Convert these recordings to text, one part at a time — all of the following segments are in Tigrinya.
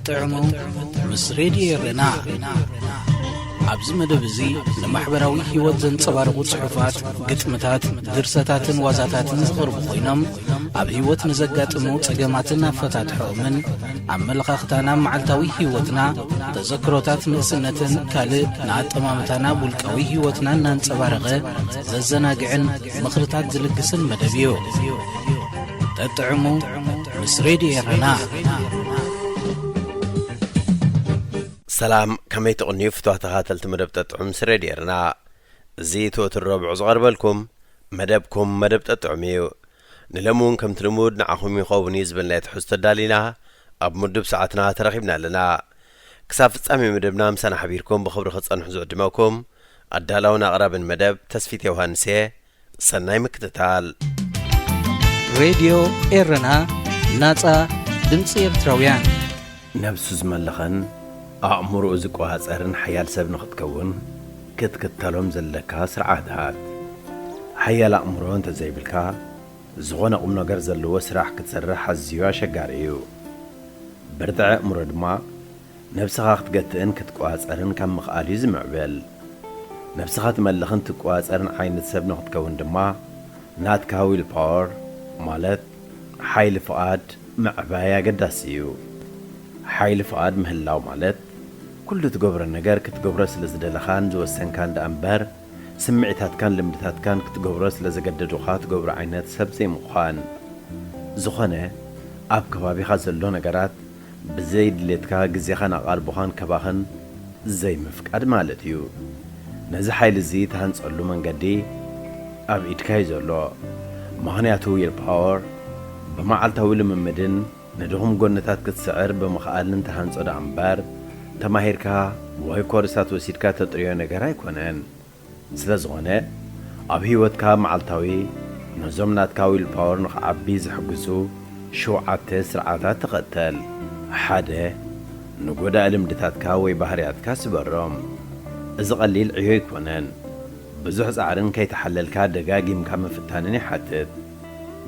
ጠጥዕሙ ምስ ሬድዮ ኤረና። ኣብዚ መደብ እዚ ንማሕበራዊ ህይወት ዘንጸባርቑ ጽሑፋት፣ ግጥምታት፣ ድርሰታትን ዋዛታትን ዝቐርቡ ኮይኖም፣ ኣብ ህይወት ንዘጋጥሙ ጸገማትን ኣፈታትሖኦምን፣ ኣመለኻኽታና፣ መዓልታዊ ህይወትና፣ ተዘክሮታት ንእስነትን ካልእ ንኣጠማምታና ውልቃዊ ህይወትና እናንጸባረቐ ዘዘናግዕን ምኽርታት ዝልግስን መደብ እዩ። ጠጥዕሙ ምስ ሬድዮ ኤረና። ሰላም፣ ከመይ ትቕንዩ ፍትዋ ተኻተልቲ መደብ ጠጥዑም ምስ ሬድዮ ኤረና? እዚ እቲ ወትር ረብዑ ዝቐርበልኩም መደብኩም መደብ ጠጥዑም እዩ። ንሎሚ እውን ከምቲ ልሙድ ንዓኹም ይኸውን እዩ ዝበልናዮ ትሕዝቶ ኣዳሊና ኣብ ምዱብ ሰዓትና ተረኺብና ኣለና። ክሳብ ፍጻሜ መደብና ምሳና ሓቢርኩም ብኽብሪ ክትጸንሑ ዝዕድመኩም ኣዳላውን ኣቕራብን መደብ ተስፊት ዮሃንስ እየ። ሰናይ ምክትታል። ሬድዮ ኤረና፣ ናጻ ድምጺ ኤርትራውያን። ነብሱ ዝመለኸን ኣእምሮኡ ዝቆጻጸርን ሓያል ሰብ ንኽትከውን ክትክተሎም ዘለካ ስርዓታት። ሓያል ኣእምሮ እንተዘይብልካ፣ ዝኾነ ቁም ነገር ዘለዎ ስራሕ ክትሰርሕ ኣዝዩ ኣሸጋሪ እዩ። ብርቱዕ ኣእምሮ ድማ ነብስኻ ክትገትእን ክትቆጻጸርን ካብ ምኽኣል እዩ ዝምዕብል። ነብስኻ ትመልኽን ትቆጻጸርን ዓይነት ሰብ ንኽትከውን ድማ ናትካ ዊል ፓወር፣ ማለት ሓይሊ ፍቓድ፣ ምዕባይ ኣገዳሲ እዩ። ሓይሊ ፍቓድ ምህላው ማለት፣ ኩሉ ትገብሮ ነገር ክትገብሮ ስለ ዝደለኻን ዝወሰንካን ደኣ እምበር፣ ስምዒታትካን ልምድታትካን ክትገብሮ ስለ ዘገደዱኻ ትገብሮ ዓይነት ሰብ ዘይምዃን። ዝኾነ ኣብ ከባቢኻ ዘሎ ነገራት ብዘይ ድሌትካ ግዜኻን ኣቓልቦኻን ከባኽን ዘይምፍቃድ ማለት እዩ። ነዚ ሓይሊ እዚ ትሃንጸሉ መንገዲ ኣብ ኢድካ እዩ ዘሎ። ምኽንያቱ ዊል ፓወር ብመዓልታዊ ልምምድን ንድኹም ጎንታት ክትስዕር ብምኽኣልን ትሃንጾ ደኣ እምበር፣ ተማሂርካ ወይ ኮርሳት ወሲድካ ተጥርዮ ነገር ኣይኮነን። ስለ ዝኾነ፣ ኣብ ህይወትካ መዓልታዊ ነዞም ናትካ ዊል ፓወር ንኽዓቢ ዝሕግዙ ሸውዓተ ስርዓታት ተኸተል። ሓደ፣ ንጎዳኢ ልምድታትካ ወይ ባህርያትካ ስበሮም። እዚ ቀሊል ዕዮ ኣይኮነን። ብዙሕ ጻዕርን ከይተሓለልካ ደጋጊምካ ምፍታንን ይሓትት።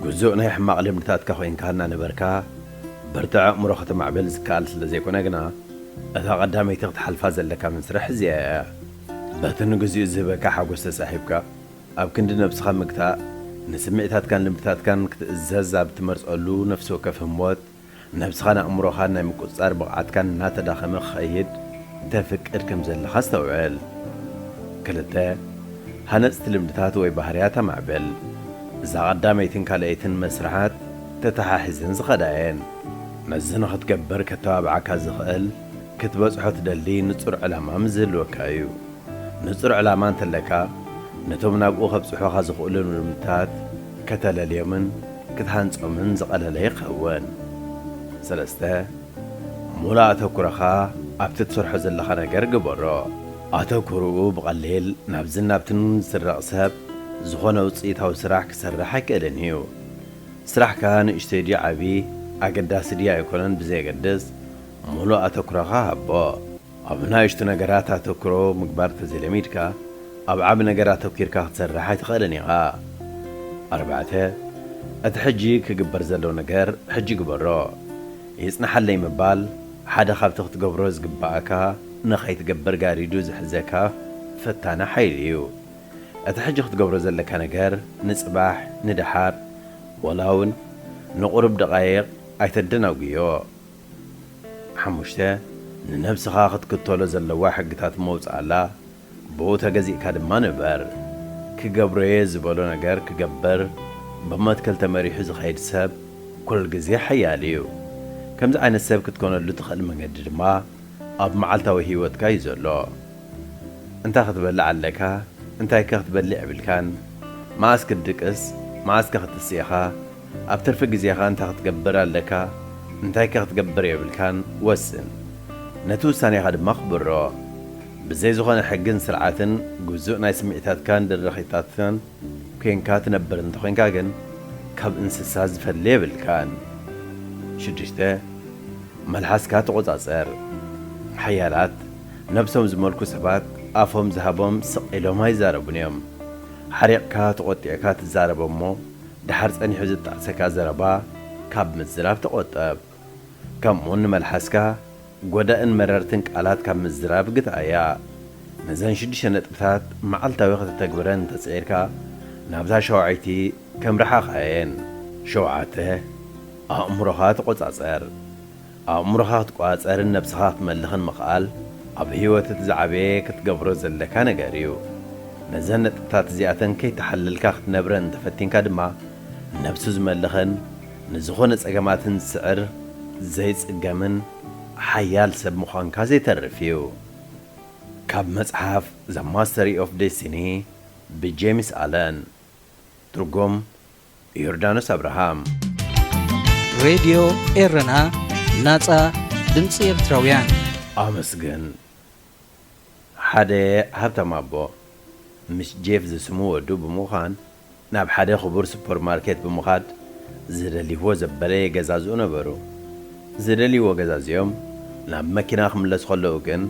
ግዙእ ናይ ሕማቕ ልምድታትካ ኮይንካ እናነበርካ፣ ብርቱዕ ኣእምሮ ከተማዕብል ዝከኣል ስለ ዘይኮነ ግና፣ እታ ቀዳመይቲ ክትሓልፋ ዘለካ መስርሕ እዚኣ እያ። በቲ ንግዚኡ ዝህበካ ሓጎስ ተሳሒብካ፣ ኣብ ክንዲ ነብስኻ ምግታእ፣ ንስምዒታትካን ልምድታትካን ክትእዘዝ ኣብ እትመርጸሉ ነፍሲ ወከፍ ህሞት፣ ነብስኻን ኣእምሮኻን ናይ ምቁጽጻር ብቕዓትካን እናተዳኸመ ክኸይድ ተፍቅድ ከም ዘለኻ ኣስተውዕል። ክልተ፣ ሃነጽቲ ልምድታት ወይ ባህርያት ኣማዕብል። እዛ ቀዳመይትን ካልኣይትን መስርሓት ተተሓሒዘን ዝኸዳ እየን። ነዚ ንኽትገብር ከተባብዓካ ዝኽእል፣ ክትበጽሖ ትደሊ ንጹር ዕላማ ምስ ዝህልወካ እዩ። ንጹር ዕላማ እንተለካ፣ ነቶም ናብኡ ከብጽሑኻ ዝኽእሉ ልምድታት ከተለልዮምን ክትሃንጾምን ዝቐለለ ይኸውን። ሰለስተ፣ ሙሉእ ኣተኩሮኻ ኣብቲ ትሰርሖ ዘለኻ ነገር ግበሮ። ኣተኩሮኡ ብቐሊል ናብዝን ናብትን ዝስረቕ ሰብ፣ ዝኾነ ውጽኢታዊ ስራሕ ክሰርሕ ኣይክእልን እዩ። ስራሕካ ንእሽተይ ድዩ ዓቢ፣ ኣገዳሲ ድዩ ኣይኮነን ብዘየገድስ፣ ሙሉእ ኣተኩሮኻ ሃቦ። ኣብ ንኣሽቱ ነገራት ኣተኩሮ ምግባር ተዘይለሚድካ፣ ኣብ ዓቢ ነገር ኣተኲርካ ክትሰርሕ ኣይትኽእልን ኢኻ። ኣርባዕተ፣ እቲ ሕጂ ክግበር ዘለዎ ነገር ሕጂ ግበሮ። ይጽናሓለይ ምባል፣ ሓደ ካብቲ ክትገብሮ ዝግባኣካ ንኸይትገብር ጋሪዱ ዝሕዘካ ፈታኒ ሓይሊ እዩ። እቲ ሕጂ ክትገብሮ ዘለካ ነገር ንጽባሕ፣ ንደሓር፣ ወላ እውን ንቁሩብ ደቓይቕ ኣይተደናጉዮ። ሓሙሽተ፣ ንነብስኻ ክትክተሎ ዘለዋ ሕግታት መውጽኣላ፣ ብኡ ተገዚእካ ድማ ንበር። ክገብሮ'የ ዝበሎ ነገር ክገብር፣ ብመትከል ተመሪሑ ዝኸይድ ሰብ ኩሉ ግዜ ሓያል እዩ። ከምዚ ዓይነት ሰብ ክትኮነሉ ትኽእል መንገዲ ድማ ኣብ መዓልታዊ ህይወትካ እዩ ዘሎ። እንታይ ክትበልዕ ኣለካ? እንታይከ ክትበልዕ የብልካን? መኣስ ክትድቅስ? መኣስከ ክትስእ ኢኻ? ኣብ ትርፊ ግዜኻ እንታይ ክትገብር ኣለካ? እንታይከ ክትገብር የብልካን? ወስን። ነቲ ውሳኔኻ ድማ ኣኽብሮ። ብዘይ ዝኾነ ሕግን ስርዓትን ግዙእ ናይ ስምዒታትካን ድርኺታትካን ኮይንካ ትነብር እንተኾይንካ ግን፣ ካብ እንስሳ ዝፈሊ የብልካን። ሽዱሽተ፣ መልሓስካ ተቖጻጸር። ሓያላት፣ ነብሶም ዝመልኩ ሰባት ኣፎም ዝሃቦም ስቕ ኢሎም ኣይዛረቡን እዮም። ሓሪቕካ ተቖጢዕካ ትዛረብ እሞ፣ ደሓር ጸኒሑ ዝጣዕሰካ ዘረባ ካብ ምዝራብ ተቖጠብ። ከምኡውን ንመልሓስካ ጎዳእን መረርትን ቃላት ካብ ምዝራብ ግትኣያ። ነዘን ሽዱሽተ ነጥብታት መዓልታዊ ከተተግብረን እንተጽዒርካ፣ ናብታ ሸውዓይቲ ከምርሓኻ እየን። ሸውዓተ፣ ኣእምሮኻ ተቖጻጸር። ኣእምሮኻ ክትቆጻጸርን ነብስኻ ክትመልኽን ምኽኣል፣ ኣብ ህይወት እቲ ዝዓበየ ክትገብሮ ዘለካ ነገር እዩ። ነዘን ነጥብታት እዚኣተን ከይተሓለልካ ክትነብረን እንተፈቲንካ ድማ፣ ነብሱ ዝመልኽን ንዝኾነ ጸገማትን ዝስዕር ዘይጽገምን ሓያል ሰብ ምዃንካ ዘይተርፍ እዩ። ካብ መጽሓፍ The Mastery of Destiny ብጄምስ ኣለን። ትርጉም ዮርዳኖስ ኣብርሃም። ሬድዮ ኤረና፣ ናጻ ድምጺ ኤርትራውያን። ኣመስግን። ሓደ ሃብታም ኣቦ ምስ ጄፍ ዝስሙ ወዱ ብምዃን ናብ ሓደ ክቡር ሱፐርማርኬት ብምኻድ ዝደልይዎ ዘበለ የገዛዝኡ ነበሩ። ዝደልይዎ ገዛዚኦም ናብ መኪና ክምለሱ ከለዉ ግን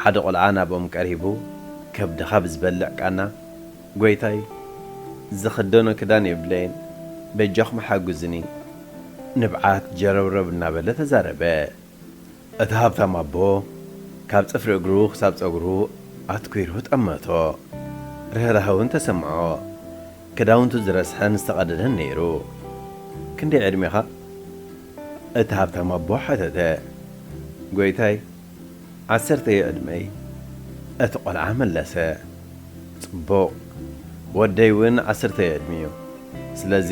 ሓደ ቆልዓ ናብኦም ቀሪቡ ከብድኻ ብዝበልዕ ቃና፣ "ጎይታይ፣ ዝኽደኖ ክዳን የብለይን፣ በጃኹም ሓግዙኒ" ንብዓት ጀረብረብ እናበለ ተዛረበ። እቲ ሃብታም ኣቦ ካብ ጽፍሪ እግሩ ክሳብ ጸጉሩ ኣትኲሩ ጠመቶ። ርህራሀ እውን ተሰምዖ። ክዳውንቱ ዝረስሐን ዝተቐደደን ነይሩ። "ክንደይ ዕድሜኻ?" እቲ ሃብታም ኣቦ ሓተተ። "ጎይታይ፣ ዓሰርተ እዩ ዕድመይ" እቲ ቆልዓ መለሰ። "ጽቡቕ፣ ወደይ እውን ዓሰርተ እዩ ዕድሚኡ። ስለዚ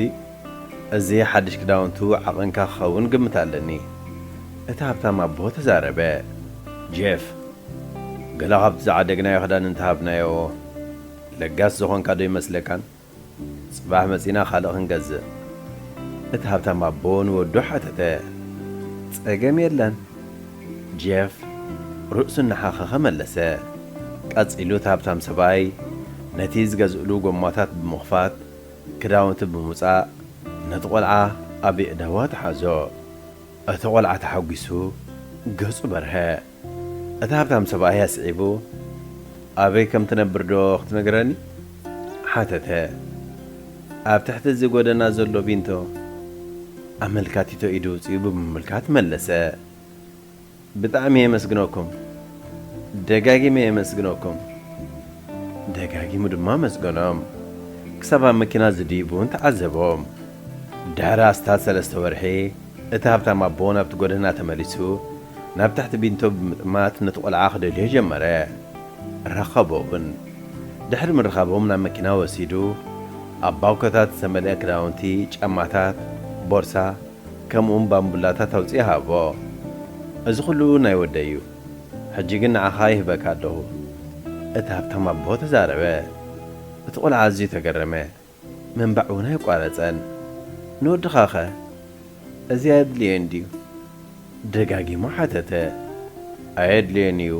እዚ ሓድሽ ክዳውንቱ ዓቐንካ ክኸውን ግምት ኣለኒ" እቲ ሃብታም ኣቦ ተዛረበ። ጄፍ፣ "ገለ ካብቲ ዝዓደግናዮ ክዳን እንተሃብናዮ ለጋስ ዝኾንካ ዶ ይመስለካን? ጽባሕ መጺና ካልእ ክንገዝእ" እቲ ሃብታም ኣቦ ንወዱ ሓተተ። "ጸገም የለን" ጄፍ ርእሱ እናሓኸኸ መለሰ። ቀጺሉ እቲ ሃብታም ሰብኣይ ነቲ ዝገዝእሉ ጎማታት ብምኽፋት ክዳውንቲ ብምውጻእ ነቲ ቆልዓ ኣብ የእዳዉ ኣትሓዞ። እቲ ቆልዓ ተሓጒሱ ገጹ በርሀ። እቲ ሃብታም ሰብኣይ ኣስዒቡ፣ "ኣበይ ከም ትነብር ዶ ክትነግረኒ?" ሓተተ። "ኣብ ትሕቲ እዚ ጎደና ዘሎ ቢንቶ" ኣመልካቲቶ ኢዱ ኣውጺኡ ብምምልካት መለሰ። "ብጣዕሚ የመስግነኩም፣ ደጋጊመ የመስግነኩም" ደጋጊሙ ድማ ኣመስገኖም። ክሳብ ኣብ መኪና ዝድይቡ እውን ተዓዘቦም። ድሕሪ ኣስታት ሰለስተ ወርሒ፣ እቲ ሃብታም ኣቦ ናብቲ ጎደና ተመሊሱ፣ ናብ ትሕቲ ቢንቶ ብምጥማት ነቲ ቆልዓ ክደልዮ ጀመረ። ረኸቦ እውን። ድሕሪ ምርኻቦም ናብ መኪና ወሲዱ፣ ኣብ ባኮታት ዝተመልአ ክዳውንቲ፣ ጫማታት፣ ቦርሳ፣ ከምኡውን ባምቡላታት ኣውጺኡ ሃቦ። "እዚ ኩሉ ናይ ወደይ እዩ። ሕጂ ግን ንዓኻ ይህበካ ኣለኹ" እቲ ሃብታም ኣቦ ተዛረበ። እቲ ቆልዓ ኣዝዩ ተገረመ። ምንባዕ እውን ኣየቋረጸን። "ንወድኻኸ? እዚ ኣየድልዮን ድዩ?" ደጋጊሙ ሓተተ። "ኣየድልዮን እዩ፣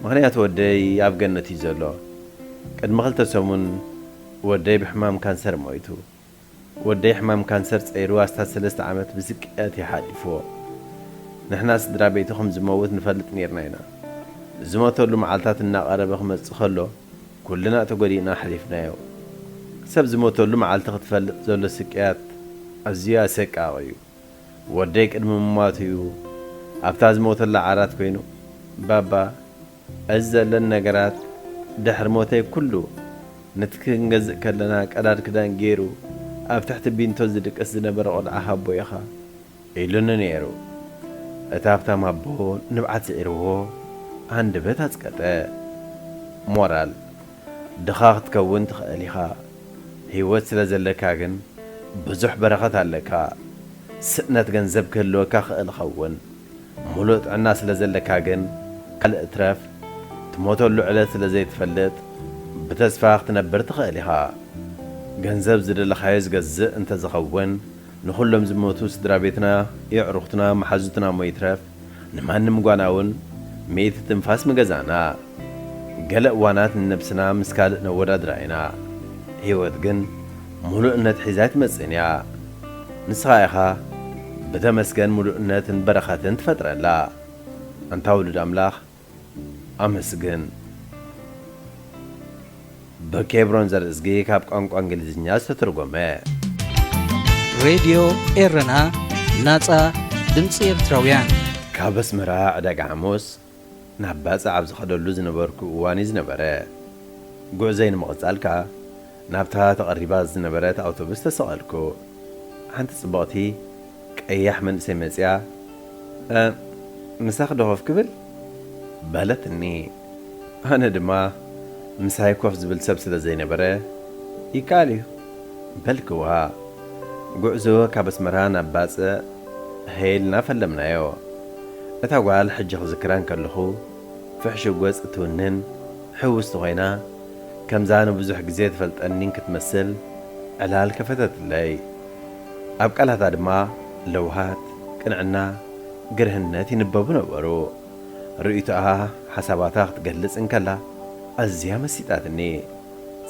ምኽንያቱ ወደይ ኣብ ገነት እዩ ዘሎ። ቅድሚ ክልተ ሰሙን ወደይ ብሕማም ካንሰር ሞይቱ። ወደይ ሕማም ካንሰር ጸይሩ ኣስታት ሰለስተ ዓመት ብስቅያት እዩ ሓሊፍዎ። ንሕና ስድራ ቤቱ ከም ዝመውት ንፈልጥ ኔርና ኢና። ዝሞተሉ መዓልታት እናቐረበ ክመጽእ ከሎ፣ ኩልና ተጎዲእና ኣሕሊፍናዮ። ሰብ ዝሞተሉ መዓልቲ ክትፈልጥ ዘሎ ስቅያት ኣዝዩ ኣሰቃቒ እዩ። ወደይ ቅድሚ ምሟቱ እዩ ኣብታ ዝሞተላ ዓራት ኮይኑ፣ 'ባባ፣ እዚ ዘለን ነገራት ድሕሪ ሞተይ ኩሉ፣ ነቲ ክንገዝእ ከለና ቀዳድ ክዳን ገይሩ ኣብ ትሕቲ ቢንቶ ዝድቅስ ዝነበረ ቆልዓ ሃቦ ኢኻ' ኢሉኒ ነይሩ። እቲ ሃብታም ኣቦ ንብዓት ስዒርዎ፣ ሃንደበት ኣጽቀጠ። ሞራል፣ ድኻ ክትከውን ትኽእል ኢኻ፣ ህይወት ስለ ዘለካ ግን ብዙሕ በረኸት ኣለካ። ስእነት ገንዘብ ክህልወካ ክእል ኸውን፣ ሙሉእ ጥዕና ስለ ዘለካ ግን ካልእ እትረፍ ትሞተሉ ዕለት ስለ ዘይትፈልጥ ብተስፋ ክትነብር ትኽእል ኢኻ። ገንዘብ ዝደለኻዮ ዝገዝእ እንተዝኸውን ንኹሎም ዝሞቱ ስድራ ቤትና፣ የዕሩኽትና፣ መሓዙትና እሞ ይትረፍ ንማንም ጓና እውን ሚእቲ ትንፋስ ምገዛእና። ገለ እዋናት ንነብስና ምስ ካልእ ነወዳድራ ኢና። ህይወት ግን ሙሉእነት ሒዛ ኣይትመጽእን እያ። ንስኻ ኢኻ ብተመስገን ሙሉእነትን በረኸትን ትፈጥረላ። ኣንታ ውሉድ ኣምላኽ ኣመስግን። ብኬብሮን ዘርእዝጊ ካብ ቋንቋ እንግሊዝኛ ዝተተርጎመ። ሬድዮ ኤረና፣ ናጻ ድምጺ ኤርትራውያን። ካብ ኣስመራ ዕዳጋ ሓሙስ ናብ ባጽዕ ኣብ ዝኸደሉ ዝነበርኩ እዋን እዩ ዝነበረ። ጉዕዞይ ንምቕጻል ከኣ ናብታ ተቐሪባ ዝነበረት ኣውቶቡስ ተሰቐልኩ። ሓንቲ ጽብቕቲ ቀያሕ መንእሰይ መጺኣ፣ "እ፣ ምሳኺ ዶ ኮፍ ክብል?" በለትኒ። ኣነ ድማ ምሳይ ኮፍ ዝብል ሰብ ስለ ዘይነበረ፣ "ይከኣል እዩ" በልክዋ። ጉዕዞ ካብ ኣስመራ ናብ ባጽዕ ሄልና ፈለምናዮ። እታ ጓል ሕጂ ክዝክራ እንከለኹ፣ ፍሕሹግ ገጽ እትውንን ሕውስቲ ኮይና፣ ከምዛ ንብዙሕ ግዜ ትፈልጠኒን ክትመስል ዕላል ከፈተትለይ። ኣብ ቃላታ ድማ ለውሃት፣ ቅንዕና፣ ግርህነት ይንበቡ ነበሩ። ርእይቶኣ፣ ሓሳባታ ክትገልጽ እንከላ ኣዝያ መሲጣትኒ።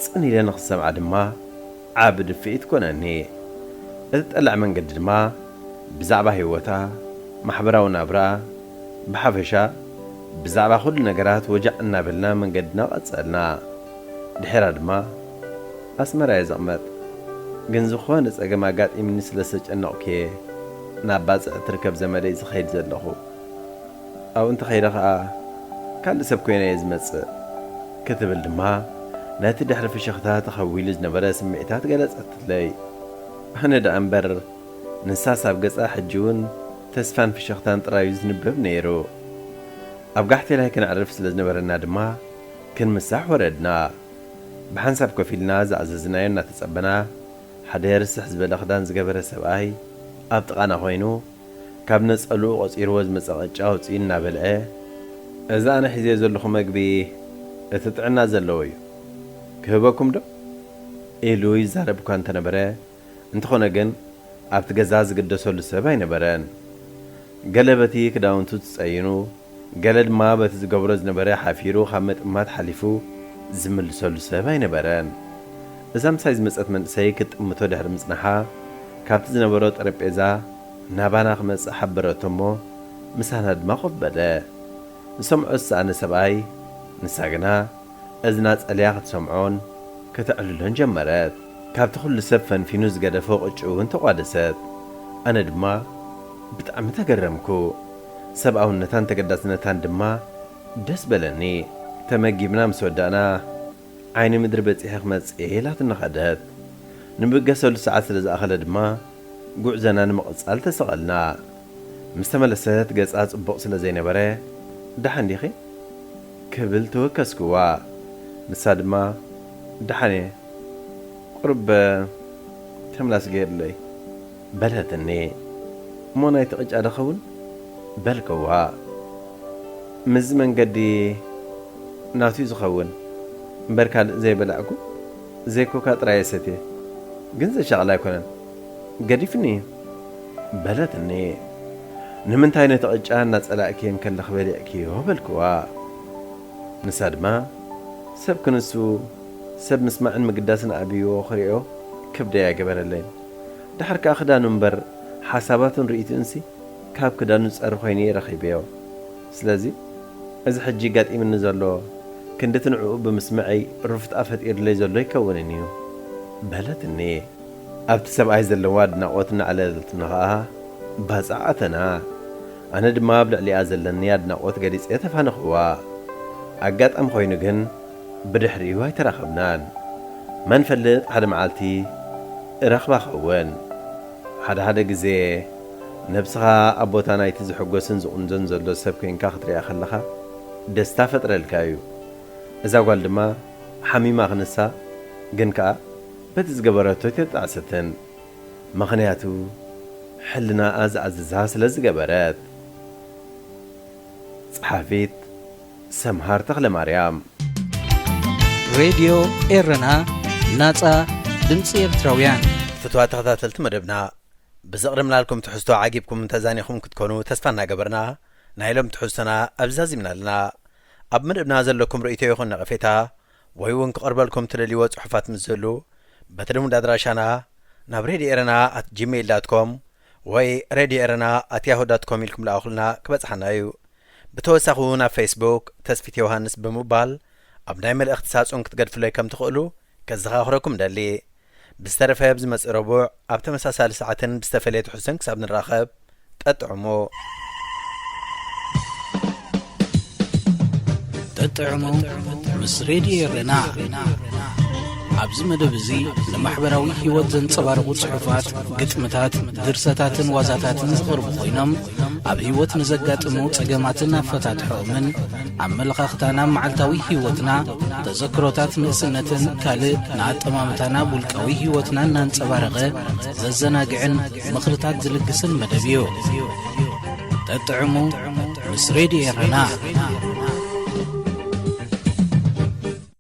ጽን ኢለ ንኽሰምዓ ድማ ዓቢ ድፍኢት ኮነኒ። እትጠልዕ መንገዲ ድማ ብዛዕባ ህይወታ፣ ማሕበራዊ ናብራ፣ ብሓፈሻ ብዛዕባ ኩሉ ነገራት ወጃዕ እናበልና መንገድና ቀጸልና። ድሒራ ድማ ኣስመራ እየ ዝቕመጥ፣ ግን ዝኾነ ጸገም ኣጋጢምኒ ስለ ዝተጨነቕኩ እየ ናብ ባጽዕ እትርከብ ዘመደይ ዝኸይድ ዘለኹ። ኣብኡ እንተኸይደ ኸኣ ካልእ ሰብ ኮይነ እየ ዝመጽእ ክትብል ድማ ነቲ ድሕሪ ፍሽኽታ ተኸዊሉ ዝነበረ ስምዒታት ገለጸትለይ። ኣነ ደኣ እምበር ንሳስ ኣብ ገጻ ሕጂ እውን ተስፋን ፍሽኽታን ጥራዩ ዝንበብ ነይሩ። ኣብ ጋሕቴላይ ክነዕርፍ ስለ ዝነበረና ድማ ክንምሳሕ ወረድና። ብሓንሳብ ኮፍ ኢልና ዝኣዘዝናዮ እናተጸበና፣ ሓደ ርስሕ ዝበለ ክዳን ዝገበረ ሰብኣይ ኣብ ጥቓና ኮይኑ፣ ካብ ነጸልኡ ቆጺርዎ ዝመጸ ቅጫ ኣውጺኡ እናበልዐ፣ "እዚ ኣነ ሒዘዮ ዘለኹ መግቢ እቲ ጥዕና ዘለዎ እዩ። ክህበኩም ዶ?" ኢሉ ይዛረብ እኳ እንተነበረ፣ እንተኾነ ግን ኣብቲ ገዛ ዝግደሰሉ ሰብ ኣይነበረን። ገለ በቲ ክዳውንቱ ተጸይኑ፣ ገለ ድማ በቲ ዝገብሮ ዝነበረ ሓፊሩ ካብ ምጥማት ሓሊፉ ዝምልሰሉ ሰብ ኣይነበረን። እዛ ምሳይ ዝመጸት መንእሰይ ክትጥምቶ ድሕሪ ምጽናሓ፣ ካብቲ ዝነበሮ ጠረጴዛ ናባና ክመጽእ ሓበረቶ እሞ፣ ምሳና ድማ ኮፍ በለ። ዝሰምዖ ዝሰኣነ ሰብኣይ፣ ንሳ ግና እዝና ጸልያ ክትሰምዖን ከተዕልሎን ጀመረት። ካብቲ ኩሉ ሰብ ፈንፊኑ ዝገደፎ ቅጭ እውን ተቋደሰት። ኣነ ድማ ብጣዕሚ ተገረምኩ። ሰብኣውነታን ተገዳስነታን ድማ ደስ በለኒ። ተመጊብና ምስ ወዳእና፣ ዓይኒ ምድሪ በጺሐ ክመጽእ ኢላትኒ ከደት። ንብገሰሉ ሰዓት ስለ ዝኣኸለ ድማ፣ ጉዕዞና ንምቕጻል ተሰቐልና። ምስ ተመለሰት ገጻ ጽቡቕ ስለ ዘይነበረ፣ "ደሓን ዲኺ?" ክብል ተወከስክዋ። ንሳ ድማ፣ "ደሓን እየ፣ ቁሩብ ተምላስ ገይርለይ" በለትኒ። "እሞ ናይቲ ቅጫ ዶ ኸውን?" በልክዋ። "ምስዚ መንገዲ ናቱ እዩ ዝኸውን፣ እምበር ካልእ ዘይበላዕኩ፣ ዘይኮካ ጥራይ እየ ሰትየ፣ ግን ዘሻቕል ኣይኮነን፣ ገዲፍኒ እዩ" በለትኒ። "ንምንታይ ነቲ ቅጫ እናጸላእክዮ እንከለኺ በሊዕክዮ?" በልክዋ። ንሳ ድማ፣ "ሰብ ክንሱ፣ ሰብ ምስማዕን ምግዳስን ኣዕብይዎ ክሪኦ ከብደይ ኣይገበረለይን። ደሓር ከኣ ክዳኑ እምበር፣ ሓሳባቱን ርእይትኡንሲ ካብ ክዳኑ ዝጸሪ ኮይኑ እየ ረኺበዮ። ስለዚ፣ እዚ ሕጂ ጋጢምኒ ዘሎ፣ ክንድቲ ንዕኡ ብምስምዐይ ሩፍጣ ፈጢሩለይ ዘሎ ኣይከውንን እዩ" በለትኒ። ኣብቲ ሰብኣይ ዘለዋ ኣድናቖት እናዕለለትኒ ኸኣ ባጽዕ ኣተና። ኣነ ድማ ኣብ ልዕሊኣ ዘለኒ ኣድናቖት ገሊጸ ተፋነኽዋ። ኣጋጣሚ ኮይኑ ግን ብድሕሪኡ ኣይተራኸብናን። መን ፈልጥ ሓደ መዓልቲ እረኽባ ኸውን። ሓደ ሓደ ግዜ ነብስኻ ኣብ ቦታ ናይቲ ዝሕጎስን ዝቑንዞን ዘሎ ሰብ ኮይንካ ክትሪኣ ከለኻ ደስታ ፈጥረልካ እዩ። እዛ ጓል ድማ ሓሚማ ክንሳ ግን ከኣ በቲ ዝገበረቶ ኣይተጣዕሰትን። ምኽንያቱ ሕልናኣ ዝኣዘዛ ስለ ዝገበረት። ጸሓፊት ሰምሃር ተኽለማርያም። ሬድዮ ኤረና፣ ናጻ ድምጺ ኤርትራውያን። ፍትዋት ተኸታተልቲ መደብና፣ ብዘቕረብናልኩም ትሕዝቶ ዓጊብኩም ተዛኒኹም ክትኮኑ ተስፋ እናገበርና፣ ናይ ሎም ትሕዝቶና ኣብዚ ዛዚምና ኣለና። ኣብ መደብና ዘለኩም ርእይቶ ይኹን ነቐፌታ፣ ወይ እውን ክቐርበልኩም ትደልይዎ ጽሑፋት ምስ ዝህሉ፣ በቲ ልሙድ ኣድራሻና ናብ ሬድዮ ኤረና ኣት ጂሜይል ዳት ኮም ወይ ሬድዮ ኤረና ኣት ያሁ ዳት ኮም ኢልኩም ለኣኹልና ክበጽሓና እዩ። ብተወሳኺ እውን ኣብ ፌስቡክ ተስፊት ዮሃንስ ብምባል ኣብ ናይ መልእኽቲ ሳጹን ክትገድፉለይ ከም ትኽእሉ ከዘኻኽረኩም እደሊ። ብዝተረፈ ኣብ ዝመጽእ ረቡዕ ኣብ ተመሳሳሊ ሰዓትን ብዝተፈለየ ትሕዝቶን ክሳብ ንራኸብ፣ ጠጥዑሙ። ጥዕሙ ምስ ሬድዮ ኤረና። ኣብዚ መደብ እዚ ንማሕበራዊ ህይወት ዘንጸባርቑ ጽሑፋት፣ ግጥምታት፣ ድርሰታትን ዋዛታትን ዝቐርቡ ኮይኖም፣ ኣብ ህይወት ንዘጋጥሙ ጸገማትን ኣፈታትሖኦምን፣ ኣመለኻኽታና፣ መዓልታዊ ህይወትና፣ ተዘክሮታት ንእስነትን ካልእ ንኣጠማምታና፣ ውልቃዊ ህይወትና እናንጸባረቐ ዘዘናግዕን ምኽርታት ዝልግስን መደብ እዩ። ጠጥዕሙ ምስ ሬድዮ ኤረና።